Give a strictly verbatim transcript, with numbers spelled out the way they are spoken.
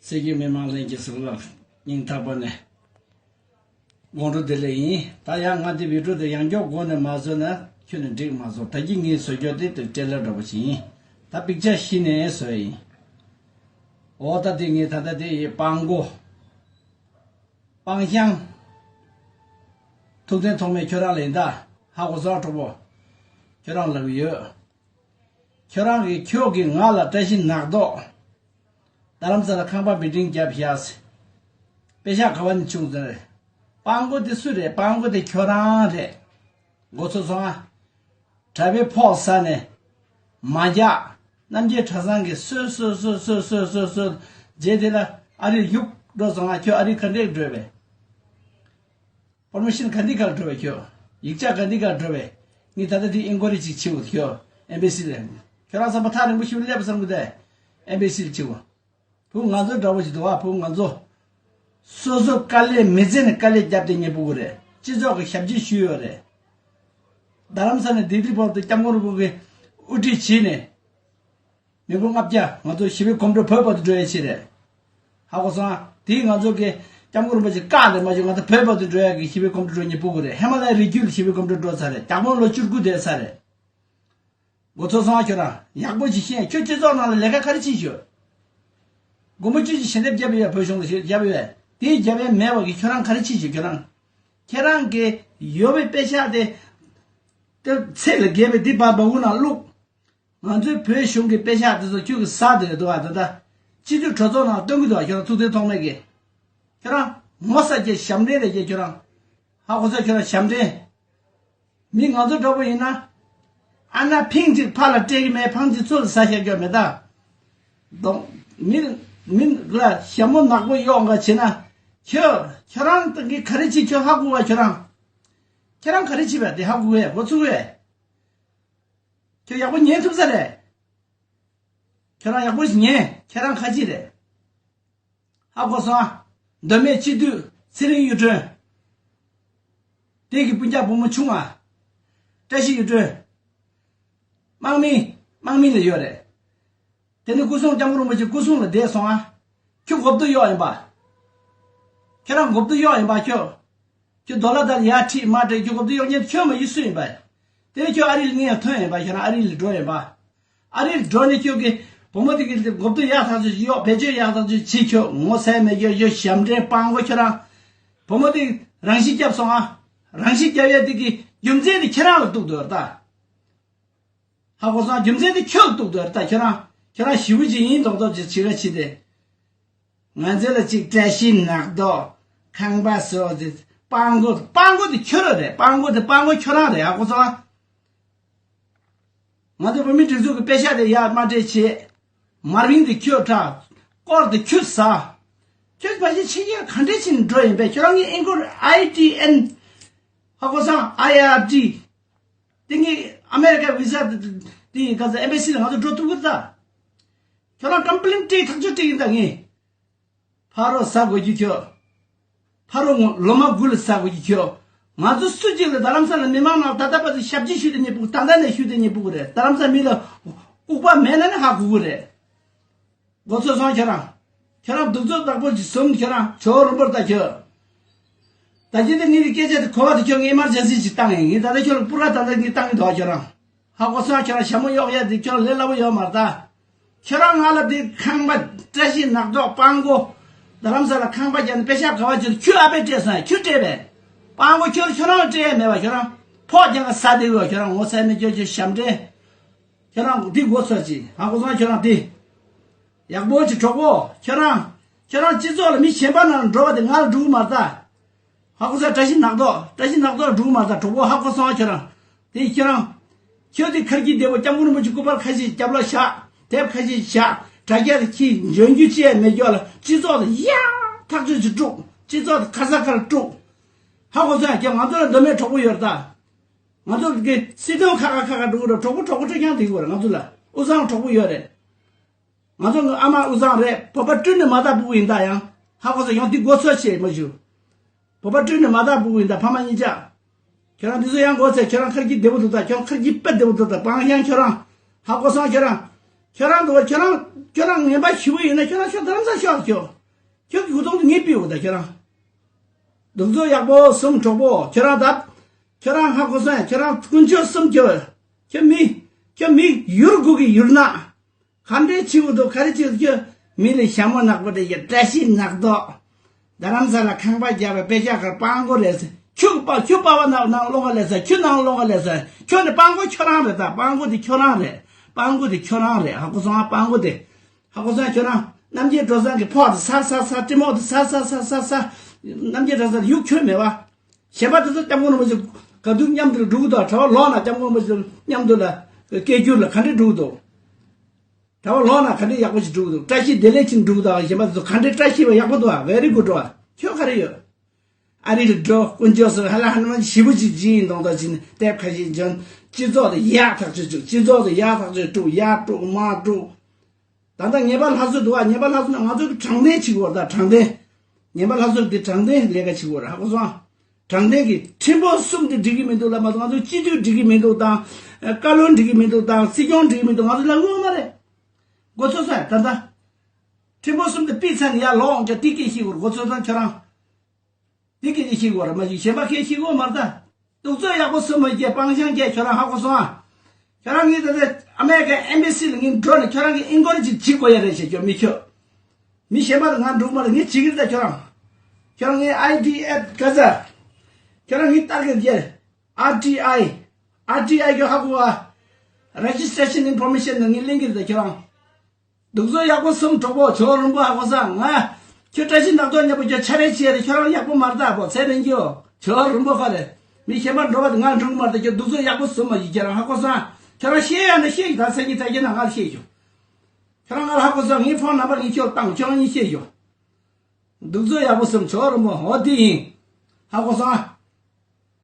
སྲིད་སྐྱོང་མི་མང་ལྷན་རྒྱས་ཟུར་ལ་སྙིང་ཐག་པ་ནས་དགོང་དྲོ་བདེ་ལེགས་ཡིན། ད་ཡང་ང་འདི་བི་ཌིའོ་དེ་ཡང་སྐྱོར་སྒོ་ནས་མ་བཟོས་ན་ཁྱོད་ནས་འགྲིག་མ་བཟོ། ད་གིན་ངས་བཟོ་རྒྱུ་དེ་དེ་ཊེ་ལར་འདྲ་པོ་ཞིག་ཡིན། ད་པིག་ཅར་གཞི་ནས་བཟོས་ཡིན། འོ་ད་དེ་ངས་ད་ལྟ་དེ་ཡི་སྤང་སྒོ། སྤང་ཤང་། ཐུགས་བརྩེ་ཐོགས་མེད་ཁྱོད་རང་ལ་ཡིན་ད། ཧ་གོ་སོང་གྲོགས་པོ། ཁྱོད་རང་ལབ་ཀྱི་ཡོད། ཁྱོད་རང་གིས་ཁྱོད་ཀྱིས་ང་ལ་བཀྲ་ཤིས་ནག་ཐོག་རྡ་རམ་ས་ལ་ཁང་པ་བི་ལྡིང་བརྒྱབ་བཞག་ཟེར། པེ་ཤག་ག་བ་ནས་བྱུང་ཟེར། སྤང་སྒོ་དེ་སུ་རེད། སྤང་སྒོ་དེ་ཁྱོད་རང་རེད། མགོ་ཚོས་སོང་ཨ། གྲྭ་པའི་ཕོགས་ཟ་ནས། མ་རྒྱག་རྣམ་རྒྱལ་གྲྭ་ཚང་གིས་གསོལ་གསོལ་གསོལ། རྗེས་དེ་ལ་ཨ་རིར་གཡུག་འགྲོ་སོང་ཨ། ཁྱོད་ཨ་རིར་ག་འདྲས་འགྲོ་བས། ཕོར་མེ་ཤན་ག་འདི་གར་འགྲོ་བས་ཁྱོད། ཡིག་ཆ་ག་འདི་གར་འགྲོ་བས། ངས་ད་ལྟ་འདི་ཨིན་ཀོ་རི་ཅིག་བྱེད་འོ་ཁྱོད། ཨེམ་བྷེ་སི་ལ། ཁྱོད་རང་བསམ་པ་ཐག་རིང་པོ་ཞིག་སླེབས་བསམ་གི་ད། ཨེམ་བྷེ་སི་ལ་བྱེད་འོ། བུ་ང་ཚོ་འདྲ་བོ་ཞིག་འདུག་བ། བུ་ང་ཚོ་སོ་སོ་དཀའ་ལས་མི་ཚེ་ནས་དཀའ་ལས་བརྒྱབ་སྟེ་ཉེ་པོ་གི་རེད། སྤྱི་ཚོགས་ཀྱི་ཞབས་ཕྱི་ཞུས་ཡོད་རེད། རྡ་རམ་ས་ནས་ལྡི་ལི་བར་དུ་སྐྱབས་མགོན་རིན་པོ་ཆེ་དབུ་ཁྲིད་བྱས་ནས། མི་འབོར་ལྔ་བརྒྱ་ང་ཚོ་ཞི་བའི་གོམ་བགྲོད་བོད་བར་དུ་འགྲོ་ཡ་ཆེད་རེད། ཧ་གོ་སོང་ཨ། དེས་ང་ཚོ་གི་སྐྱབས་མགོན་རིན་པོ་ཆེ་བཀག་ནས་མ་བྱུང་། ང་ཚོ་བོད་བར་དུ་འགྲོ་ཡ་གི་ཞི་བའི་གོམ་བགྲོད་འགྲོ་ཉེ་པོ་གི་རེད། ཧི་མ་ལ་ཡའི་རི་རྒྱུད་ལ་ཞི་བའི་གོམ་བགྲོད་འགྲོ་ཚར་རེད། རྒྱ་དཔོན་ལོ་བཅུ་དགུ་བསྡད་ཚར་རེད། མགོ་ཚོས་སོང་ཨ། ཁྱོད་རང་ཡག་པོ་ཞིག་ཤེས། ཁྱོད་སྤྱི་ཚོགས་ནང་ལ་ལས་ཀ་ག་རེ་བྱེད་ཤོག་སྒོར་མོ་བཅུ་གཅིག་ཞལ་འདེབས་བརྒྱབ་ཡོད། བོད་གཞུང་ལ་ཞལ་འདེབས་བརྒྱབ་ཡོད། དེ་བརྒྱབ་ཡ་མེད་པ་གི་ཁྱོད་རང་ག་རེ་བྱེད་ཤོག་ཁྱོད་རང་། ཁྱེད་རང་གི་ཡོད་པའི་པེ་ཤག་དེ་དེ་ཚད་ལས་བརྒལ་བའི་དེ་བར་སྦ་ཁུག་ནང་བླུགས། ང་ཚོའི་བོད་གཞུང་གི་པེ་ཤག་དེ་ཚོ་ཁྱོད་ཀྱིས་ཟ་བསྡད་འདུག་བ། ད་ལྟ་སྤྱི་འཐུས་གྲོས་ཚོགས་ནང་སྟོན་གྱི་འདུག་བ། ཁྱོད་རང་ཐུགས་བརྩེ་ཐོགས་མེད་ཀྱིས། ཁྱོད་རང་ངོ་ཚ་རྒྱུ་ཞབས་འདྲེན་རེད་རྒྱུ། ཁྱོད་རང་ཧ་གོ་ཚོད། ཁྱོད་རང་ཞབས་འདྲེན། མི་ང་ཚོ་འདྲ་པོ་ཡིན་ན། ཨ་ན་ཕིང་གཅིག་ཕར་ལ་སྤྲད་ཀྱི་མེད། ཕང་གཅིག་ཚུར་ལ་ཟ་བཞག་རྒྱུ་མེད་ད། གདོང་མི་མི་ལ་ཞྭ་མོ་ནག་པོ་གཡོག་འགའ་བྱེད་ན། ཁྱོད་ཁྱོད་རང་ད་གི་ག་རེ་བྱེད། ཁྱོད་ཧ་གོ་བ། ཁྱོད་རང་ཁྱོད་རང་ག་རེ་བྱེད་པ་དེ་ཧ་གོ་བས། མགོ་ཚུགས་བས། ཁྱོད་ཡག་པོ་ཉན་ཐུབ་ས་རེད། ཁྱོད་རང་ཡག་པོ་ཞིག་ཉན། ཁྱེད་རང་ཁ་ཅིག་རེད། ཧ་གོ་སོང་ཨ། མདོ་སྨད་སྤྱི་འཐུས་ཚེ་རིང་གཡུ་སྒྲོན། དེ་གི་སྤུན་ཀྱག་བུ་མོ་ཆུང་བ། བཀྲ་ཤིས་གཡུ་སྒྲོན། དམག་མི་དམག་མི་ལ་ཡོད་རེད། དེ་ནི་སྐུ་སྲུང་སྐྱབས་མགོན་རིན་པོ་ཆེ་སྐུ་སྲུང་ལ་བསྡད་སོང་ཨ། ཁྱོད་མགོ་བཏུ་གཡོག་ཡིན་པ། ཁྱོད་རང་མགོ་བཏུ་གཡོག་ཡིན་པ་ཁྱོད། ཁྱོད་ཌོ་ལར་དང་ཡར་ཁྲིད་མར་ཁྲིད། ཁྱོད་མགོ་བཏུ་གཡོག་མཁན་ཁྱོད་མ་གཞི་སུ་ཡིན་པ། དེ་ནི་ཁྱོད་ཨ་རི་ལ་ངས་ཡང་ཐོན་ཡིན་པ། ཁྱོད་རང་ཨ་རི་ལ་འགྲོ་ཡིན་པ། ཨ་རི་ལ་འགྲོ་ནས་ཁྱོད་ཀྱི་བུ་མོ་དེ་གི་མགོ་བཏུ་ཡག་ཐག་ཆོད་ཅིག་གཡོག་བེད་སྤྱོད་ཡག་ཐག་ཆོད་ཅིག་ཁྱོད་ངོ་ཚ་མེད། ཁྱོད་ཁྱོད་ཞབས་འདྲེན་སྤང་གོ། ཁྱོད་རང་བུ་མོ་དེ་རང་ཤི་བརྒྱབ་སོང་ཨ། རང་ཤི་བརྒྱབ་ཡ་དེ་གི་རྒྱུ་མཚན་དེ་ཁྱེད་རང་ལ་གཏུག་འདུག་རེད་ད། ཧ་གོ་སོང་། རྒྱུ་མཚན་དེ་ཁྱོད་ལ་གཏུག་འདུག་རེད་ད། ཁྱོད་རང་ཁྱོད་རང་ཞེ་པོ་ཅིག་ཡིན་མདོག་མདོག་ཅིག་བྱེད་ར་བྱེད་དེ། ང་ཚོ་ལ་ཅིག་བཀྲ་ཤིས་ནག་ཐོག་ཁང་པ་བཟོ་དེ། སྤང་སྒོ་སྤང་སྒོ་དེ་ཁྱོད་རང་རེད། སྤང་སྒོ་དེ་སྤང་སྒོ་ཁྱོད་རང་རེད། ཧ་གོ་སོང་ཨ། ང་ཚོ་བོད་མི་སྒྲིག་འཛུགས་ཀྱི་པེ་ཤག་དེ་ཡར་དམར་འདྲེན་བྱེད། མར་བིང་དེ་ཁྱོད་འཁྲབ། སྐོར་དེ་ཁྱོད་ཟ། ཁྱོད་ཕལ་ཆེར་ཕྱི་རྒྱལ་ག་འདྲས་ཕྱིན་འགྲོ་ཡིན་པས། ཁྱོད་རང་གི་ཨིན་སྐོར་ཨའི་ཊི་ཨེན། ཧ་གོ་སོང་། ཨའི་ཨར་ཊི། དེ་ངས་ཨ་མེ་རི་ཀ་བི་ཟ་དེ་ག་ས་ཨེམ་བྷེ་སི་ལ་ང་ཚོ་འགྲོ་ཐུབ་གི་རེད་ད། ཁྱོད་རང་ཀམ་པི་ལེན་སྤྲད་ཐག་ཆོད་སྤྲད་ཡིན་ད་ངས། ཕ་རོགས་ཟ་དགོས་ཀྱི་ཁྱོད། ཕ་རོགས་ངོ་ལོ་མ་དགུ་ལ་ཟ་དགོས་ཀྱི་ཁྱོད། ང་ཚོ་སུ་གཅིག་ལ་རྡ་རམ་ས་ལ་མི་མང་ནང་ད་ལྟ་བར་དུ་ཞབས་ཕྱི་ཞུས་ཏེ་ཉེ་པོ། ད་ལྟ་ནས་ཞུས་ཏེ་ཉེ་པོ་རེད། རྡ་རམ་ས་མི་ལ་ལྐུགས་པ་མེད་ན་ནི་ཧ་གོ་གི་རེད། མགོ་ཚོས་སོང་ཁྱོད་རང་། ཁྱོད་རང་གདུག་རྩུབ་དག་པོ་ཅིག་བཟུང་། ཁྱོད་རང་ཇོ་བོ་རིན་པོར་ལྟ་ཁྱོད། ད་གིན་དེ་ངེད་ཀྱི་སྐད་ཆ་དེ་གོ་བ་དེ་ཁྱོད་ངས་ཨི་མར་ཇེན་སི་ཅིག་བཏང་ཡིན། ངས་ད་ལྟ་ཁྱོད་ལ་པུ་ར་ད་ལྟ་ངས་བཏང་གི་འདུག་ཁྱོད་རང་། ཧ་གོ་སོང་། ཁྱོད་རང་ཞྭ་མོ་གཡོག་ཡ་དེ་ཁྱོད་ལས་སླ་པོ་ཡོད་མ་རེད་ད། ཁྱོད་རང་ང་ལ་དེ་ཁང་པ་བཀྲ་ཤིས་ནག་ཐོག་སྤང་སྒོ། རྡ་རམ་ས་ལ་ཁང་པ་བརྒྱབ་ནས་པེ་ཤག་ག་བ་ཅིག་ཁྱོད་ཨ་ཕས་སྤྲད་སོང་། ཁྱོད་སྤྲད་པས། སྤང་སྒོ་ཁྱོད་ཁྱོད་རང་སྤྲད་ཡ་མེད་པ། ཁྱོད་རང་ཕོགས་རྒྱག་ག་ཟ་བསྡད་ཡོད། ཁྱོད་རང་ངོ་ཚ་མེད། ཁྱོད་ཁྱོད་ཞབས་འདྲེན། ཁྱོད་རང་འདི་མགོ་ཚོས་ཅིག་ཧ་གོ་སོང་། ཁྱོད་རང་དེ་ཡག་པོ་ཅིག་གྲོགས་པོ། ཁྱོད་རང་ཁྱོད་རང་སྤྱི་ཚོགས་ལ་མི་གཞན་པ་ནང་འགྲོ་བ་དེ་ང་ལ་འགྲོ་གི་མ་རེད་ད། ཧ་གོ་སོང་། བཀྲ་ཤིས་ནག་ཐོག་བཀྲ་ཤིས་ནག་ཐོག་ལ་འགྲོ་གི་མ་རེད་ད་གྲོགས་པོ། ཧ་གོ་སོང་། ཁྱོད་རང་དེ་ཁྱོད་རང་ཁྱོད་དེ་ཁར་གྱི་བདེ་པོ་སྐྱབས་མགོན་རིན་པོ་ཆེ་སྐུ་པར་ཁ་ཤས་རྒྱབ་ལ་བཞག་དེབ་ཁ་ཤས་བཞག་དྲ་རྒྱ་ལ་ཁྱི་འཇོན་རྒྱུ་ཅི་ཡང་མེད་རྒྱུ་ལ་སྤྱི་ཚོགས་ལ་ཡ་ཐག་ཆོད་ཅིག་དཀྲུག་སྤྱི་ཚོགས་ལ་ཁ་ས་ཁ་ལ་དཀྲུག་ཧ་གོ་སོང་། ཁྱོད་ང་ཚོ་ལ་མདོ་སྨད་གྲོགས་པོ་ཡོད་རེད་ད། ང་ཚོ་གི་སྲིད་དོན་ཁ་ཁ་ཁ་ཁ་འགྲོ་གི་རེད། གྲོགས་པོ་གྲོགས་པོ་སྤྲོད་མཁན་དེ་ཡོད་རེད། ང་ཚོ་ལ་དབུས་གཙང་གྲོགས་པོ་ཡོད་རེད། ང་ཚོ་ཨ་མ་དབུས་གཙང་རེད། བོད་པ་སྤྲུལ་ནས་མ་དག་ཕྲུ་གུ་ཡིན་ད་ཡང་། ཧ་གོ་སོང་། ཡང་འདི་མགོ་ཚོས་བྱེད་མ་ཞུ། བོད་པ་སྤྲུལ་ནས་མ་དག་ཕྲུ་གུ་ཡིན་ད་ཕ་མ་གཉིས་ཆ། ཁྱོད་རང་འདི་ཚོ་ཡང་མགོ་ཚོས། ཁྱོད་རང་ཁར་གྱི་བདེ་པོ་འདུག་ད། ཁྱོད་རང་ཁར་གྱི་དཔེ་བདེ་པོ་འདུག་ད། སྤང་ཤང་ཁྱོད་རང་། ཧ་གོ་སོང་། ཁྱོད་རང་། ཁྱོད་རང་འདུག་བ། ཁྱོད་རང་ཁྱོད་རང་ངན་པ་ཞེ་པོ་ཡིན་ན་ཁྱོད་རང་ཁྱོད་རྡ་རམ་ས་ཤོག་ཁྱོད། ཁྱོད་ཀྱི་གོ་ཐོང་དེ་ངས་ཕུལ་བ་ད་ཁྱོད་རང་། གདུགས་ཚོད་ཡག་པོ་གསུམ་གྲོགས་པོ་ཁྱོད་རང་ད། ཁྱོད་རང་ཧ་གོ་སོང་ཡ། ཁྱོད་རང་དཀོན་མཆོག་གསུམ་ཁྱོད། ཁྱོད་མི། ཁྱོད་མི་ཡུར་དགུ་གི་ཡུར་ནག་ག་འདྲས་བྱེད་དགོས་འདུག་ག་རེ་བྱེད་དགོས། ཁྱོད་མི་ལ་ཞྭ་མོ་ནག་པོ་རེད་ཡ། བཀྲ་ཤིས་ནག་ཐོག་རྡ་རམ་ས་ལ་ཁང་པ་རྒྱབ་པའི་དཔེ་ཆ་ཁར་སྤྲང་པོ་རེད་ཟེར། ཁྱོད་པ་ཁྱོད་པ་བ་ནང་ནང་སློང་ག་ལས་ཟེར། ཁྱོད་ནང་སློང་ག་ལས་ཟེར། ཁྱོད་ནི་སྤྲང་པོ་ཁྱོད་རང་རེད། ད་སྤྲང་པོ་དེ་ཁྱོད་རང་རེད། སྤྲང་པོ་དེ་ཁྱོད་རང་རེད། ཧ་གོ་སོང་ཨ། སྤྲང་པོ་དེ། ཧ་གོ་སོང་ཁྱོད་རང་། རྣམ་རྒྱལ་སྒྲོལ་བཟང་གི་ཕོག་དེ་ས་ས་ས། ཏི་མོག་དེ་ས་ས་ས་ས་ས། རྣམ་རྒྱལ་སྒྲོལ་བཟང་ཡུག་ཁྱོད་མེད་པ། གཞན་པ་དེ་ཚོ་སྐྱབས་མགོན་རིན་པོ་ཆེ་ག་དུས་མཉམ་དུ་ལ་འགྲོ་གི་འདུག་གྲྭ་པ་ལོག་ན་སྐྱབས་མགོན་རིན་པོ་ཆེ་མཉམ་དུ་ལ་སྐད་སྒྱུར་ལ་ག་འདྲས་འགྲོ་གི་འདུག་གྲྭ་པ་ལོག་ན་ག་འདྲས་ཡག་པོ་ཞིག་འགྲོ་གི་འདུག་བཀྲ་ཤིས་བདེ་ལེགས་ཅིག་འགྲོ་གི་འདུག་གཞན་པ་དེ་ཚོ་ག་འདྲས་བཀྲ་ཤིས་པ་ཡག་པོ་འདུག་ཨ། very good འགྲོ་ཨ། ཁྱོད་ག་རེ་ཡོད། ཨ་རི་ལ་འགྲོ། དཀོན་མཆོག་གསུམ་ཧ་ལ་ཧ་ན་མ་ཞེ་པོ་ཅིག་སྦྱིན་གཏོང་ད་ཅིག་དེབ་ཁ་ཤས་འཇོན། སྤྱི་ཚོགས་དེ་ཡག་ཐག་ཆོད་བཅུག་སྤྱི་ཚོགས་དེ་ཡག་ཐག་ཆོད་དཀྲུག་ཡག་དཀྲུག་མ་དཀྲུག་ད་ལྟ་ངན་པ་སླར་གསོ་འདུག་བ། ངན་པ་སླར་གསོ་ནི་ང་ཚོ་གི་དྲང་བདེན་བྱེད་དགོས་རེད། ད་དྲང་བདེན། ངན་པ་སླར་གསོ་འདི་དྲང་བདེན་ལས་ཀ་བྱེད་དགོས་རེད། ཧ་གོ་སོང་ཨ། དྲང་བདེན་གྱི་ཁྲིམས་དཔོན་གསུམ་དེ་འགྲིག་གི་མི་འདུག་ལབ་མ་གཏོགས། ང་ཚོ་སྤྱི་འཐུས་འགྲིག་གི་མི་འདུག་དང་། བཀའ་བློན་འགྲིག་གི་མི་འདུག་དང་། སྲིད་སྐྱོང་འགྲིག་གི་མི་འདུག་ང་ཚོ་ལབ་དགོས་མ་རེད། མགོ་ཚོས་སོང་ད་ལྟ། ཁྲིམས་དཔོན་གསུམ་དེ་ཕུད་ཚར་ནས་ཡར་ལོག་འོང་རྒྱུ་དེ་སྐད་བཤད་དགོས་རེད། མགོ་ཚོས་སོང་ཁྱོད་རང་། དེ་སྐད་ཆ་བཤད་དགོས་རེད། མ་གཞི་གཞན་པ་སྐད་བཤད་དགོས་མ་རེད་ད། གདུགས་ཚོད་ཡག་པོ་གསུམ་མ་བརྒྱབ་སྤང་བྱང་བརྒྱབ་ཁྱོད་རང་ཧ་གོ་སོང་ཨ། ཁྱོད་རང་ངས་ད་ལྟ་ཨ་མེ་རི་ཀའི་ཨེམ་བྷ་སི་ལ་ངས་འགྲོ་ནས་ཁྱོད་རང་གི་ཨིན་ཀོ་རེ་ཇི་བྱེད་དགོས་ཡ་རེད་ཟེར། ཁྱོད་མི་ཁྱོད། མི་གཞན་པ་ལ་ང་འགྲོ་མ་རེད། ངས་བྱེད་ཀྱི་རེད་ད་ཁྱོད་རང་། ཁྱོད་རང་ངས་ཨའི་ཌི་ཨེཕ་ག་ཟེར། ཁྱོད་རང་ངས་ལྟ་གི་རེད། ཨར་ཊི་ཨའི། ཨར་ཊི་ཨའི་ཁྱོད་ཧ་གོ་ཨ། Registration Information ནང་ངས་ལེན་གྱི་རེད་ད་ཁྱོད་རང་། གདུགས་ཚོད་ཡག་པོ་གསུམ་གྲོགས་པོ། ཇོ་བོ་རིན་པོ་ཧ་གོ་སོང་ང་། ཁྱོད་བཀྲ་ཤིས་ནག་ཐོག་མཉམ་པོ་ཁྱོད་ཆ་རེ་བྱས་རེད། ཁྱོད་རང་ཡག་པོ་མ་རེད་ད་པོ་ཚེ་རིང་གྱོ། ཇོ་བོ་རིན་པོ་ཁ་རེད། མི་གཞན་པར་འགྲོ་བ་དེ་ང་འགྲོ་གི་མ་རེད་ད། ཁྱོད་གདུགས་ཚོད་ཡག་པོ་གསུམ་མ་ཡིན་ཁྱོད་རང་ཧ་གོ་སོང་ང་། ཁྱོད་རང་བཤད་ཡ་ན་བཤད་ཡོད་ད། སེང་གེ་ཐལ་སྐྱེས་ན་ང་ལ་བཤད་ཡོད། ཁྱོད་རང་ང་ལ་ཧ་གོ་སོང་། ངའི་ཕོན་ནམ་བར་ངས་ཁྱོད་ལ་བཏང་། ཁྱོད་རང་གཉིས་བཤད་ཡོད། གདུགས་ཚོད་ཡག་པོ་གསུམ་ཇོ་བོ་རིན་པོ་འོ་དེ་ཡིན། ཧ་གོ་སོང་ང་།